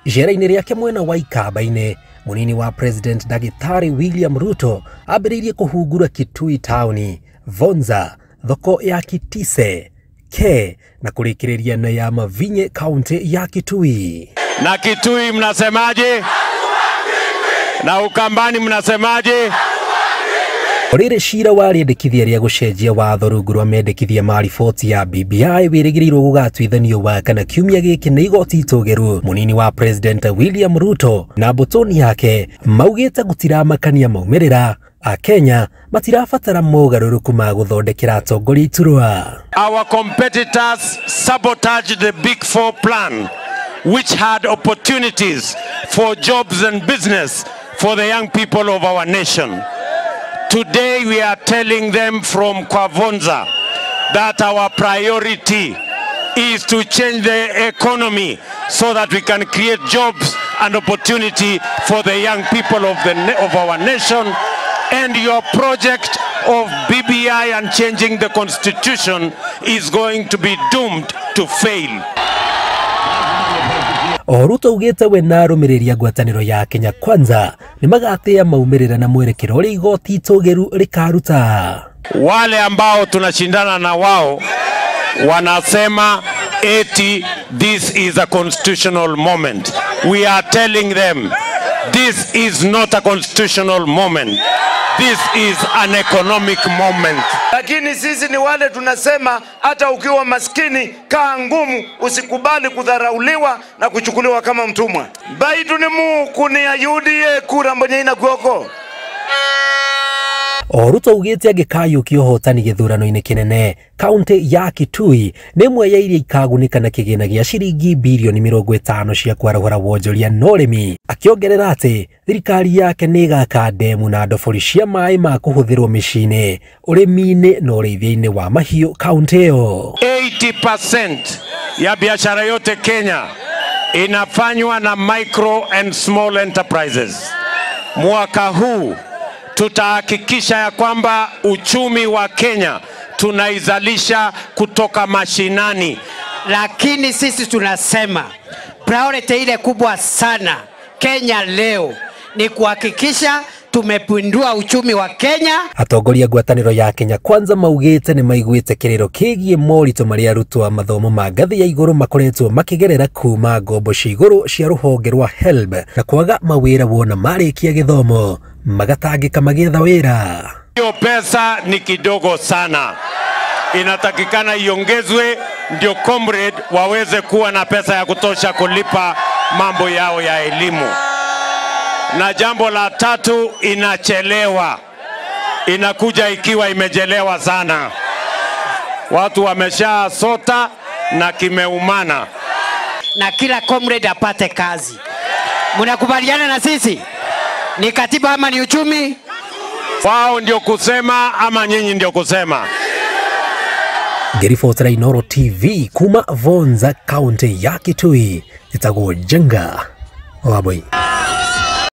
Icera-inĩ rĩake mwena wa Ikamba-inĩ, munini wa President Ndagĩtarĩ William Ruto ambĩrĩirie kũhungura Kitui taũni, Vonza, thoko ya Kitise, Ke na kũrĩkĩrĩria na ya Mavinye kaunti ya Kitui. Na Kitui mnasemaje? Na Ukambani mnasemaje? Rĩrĩ cira wa rĩendekithia rĩa gũcenjia watho rungu rwa mendekithia ma riboti ya BBI wĩrĩgĩrĩirwo gũgatuithanio wa kana kiumia gĩkĩ nĩ igoti itũgĩru. Munini wa President William Ruto na mbũtũni yake maugĩte gũtiramakania maumĩrĩra Akenya matirabatara mogarũrũku ma gũthondekera atongoria iturwa. Our competitors sabotaged the Big Four plan, which had opportunities for jobs and business for the young people of our nation. Today we are telling them from Kwavonza that our priority is to change the economy so that we can create jobs and opportunity for the young people of our nation. And your project of BBI and changing the constitution is going to be doomed to fail. O Ruto augĩte we na arũmĩrĩri a ngwatanĩro ya Kenya Kwanza nĩ magatĩa maumĩrĩra na mwerekero ũrĩa igoti itũgĩru rĩkaruta. Wale ambao tunashindana na wao wanasema eti this is a constitutional moment. We are telling them this is not a constitutional moment. This is an economic moment. Lakini sisi ni wale tunasema hata ukiwa maskini kaa ngumu, usikubali kudharauliwa na kuchukuliwa kama mtumwa. Baitu ni muku ni ayudi kura mbonye ina kuoko. O Ruto augĩte angĩkayũkia ũhotani gĩthurano-inĩ kĩnene kaunti ya Kitui nĩ ĩmwe ya iria ikagunĩka na kĩgĩna gĩa ciringi birioni 50 cia kwarahũra wonjoria na ũrĩmi, akĩongerera atĩ thirikari yake nĩ ĩgaka ndemu na ndobori cia maĩ ma kũhũthĩrwo mĩciĩ-inĩ, ũrĩmi-inĩ na ũrĩithia-inĩ wa mahiũ kaunti ĩyo. 80% ya biashara yote Kenya inafanywa na micro and small enterprises. Mwaka huu tutahakikisha ya kwamba uchumi wa Kenya tunaizalisha kutoka mashinani. Lakini sisi tunasema priority ile kubwa sana Kenya leo ni kuhakikisha tumepindua uchumi wa Kenya. Atongoria ngwatanĩro ya Kenya Kwanza maugĩte nĩ maiguĩte kĩrĩro kĩgiĩ moritũ marĩa arutwo a mathomo ma ngathĩ ya igũrũ makoretwo makĩgerera kuma ngombo cia igũrũ cia rũhonge rwa HELB na kwaga mawĩra wona marĩkia gĩthomo magatangĩka magĩetha wĩra. Hiyo pesa ni kidogo sana, inatakikana iongezwe ndio comrade waweze kuwa na pesa ya kutosha kulipa mambo yao ya elimu. Na jambo la tatu, inachelewa, inakuja ikiwa imechelewa sana. Watu wamesha sota na kimeumana. Na kila comrade apate kazi. Mnakubaliana na sisi? Ni katiba ama ni uchumi? Wao ndio kusema ama nyinyi ndio kusema? Ngĩribotera Inooro TV kuma Vonza kaunti ya Kitui, ĩtagwo Jenga Waboi.